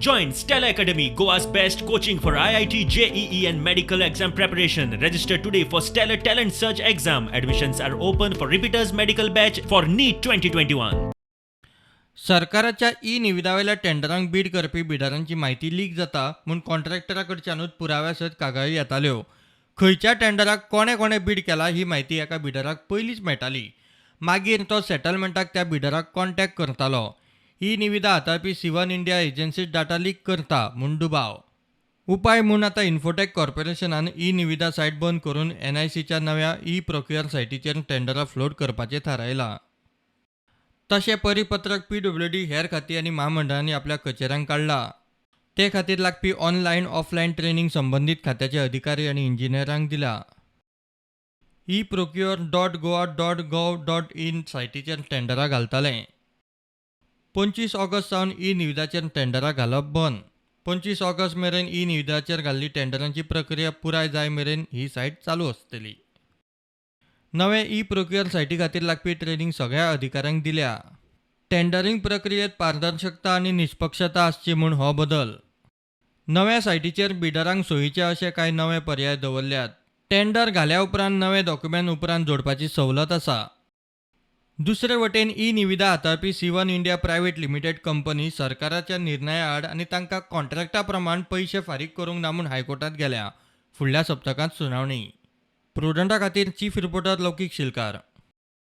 Join Stellar Academy, Goa's best coaching for IIT, JEE, and medical exam preparation. Register today for Stellar Talent Search exam. Admissions are open for repeaters medical batch for NEET 2021. सरकाराच्या E निविदावेल्या टेंडरांक Beed करपी बिडरांची म्हायती leak जाता म्हूण कॉन्ट्रॅक्टरा कडच्यानूच पुराव्या सयत कागाळी येताल्यो. खंयच्या टेंडराक कोणे कोणे बीड केला ही म्हायती एका बिडराक पयलींच मेळटाली. मागीर तो सेटलमेंटाक त्या बिडराक कॉन्टॅक्ट करतालो. ही निविदा हाताळपी सिवन इंडिया एजन्सीच डाटा लीक करता म्हूण दुबाव. उपाय म्हूण आतां इन्फोटॅक कॉर्पोरेशनान ई निविदा सायट बंद करून एनआयसीच्या नव्या ई प्रोक्युअर सायटीचेर टेंडरां फ्लोट करपाचें थारायलां. तशें परिपत्रक पीडब्ल्यूडी, हेर खातीं आनी म्हामंडळांनी आपल्या कचेऱ्यांक काडलां. ते खातीर लागपी ऑनलायन, ऑफलायन ट्रेनींग संबंदीत खात्याचे अधिकारी आनी इंजिनियरांक दिला. eprocure.goa.gov.in सायटीचेर टेंडरां घालतले. 25 ऑगस्ट सावन ई निविदाचेर टेंडरां घालप बंद. 25 ऑगस्ट मेरेन ई निविदाचेर घाल्ली टेंडरांची प्रक्रिया पुराय जाय मेरेन ही सायट चालू आसतली. नवे ई प्रोक्युअर सायटी खातीर लागपी ट्रेनींग सगळ्या अधिकाऱ्यांक दिल्या. टेंडरींग प्रक्रियेत पारदर्शकता आनी निश्पक्षता आसची म्हूण हो बदल. नव्या सायटीचेर बिडरांक सोयीचे अशे कांय नवे पर्याय दवरल्यात. टेंडर घाल्या उपरांत नवे डॉक्युमेंट उपरांत जोडपाची सवलत आसा. दुसरे वटेन ई निविदा हाताळपी Sivan India private limited company सरकाराच्या निर्णया आड आनी तांकां कॉन्ट्रॅक्टा प्रमाण पयशे फारीक करूंक ना म्हूण हायकोर्टात गेल्या. फुडल्या सप्तकांत सुनावणी. प्रुडंटा खातीर चीफ रिपोर्टर लौकीक शिलकार.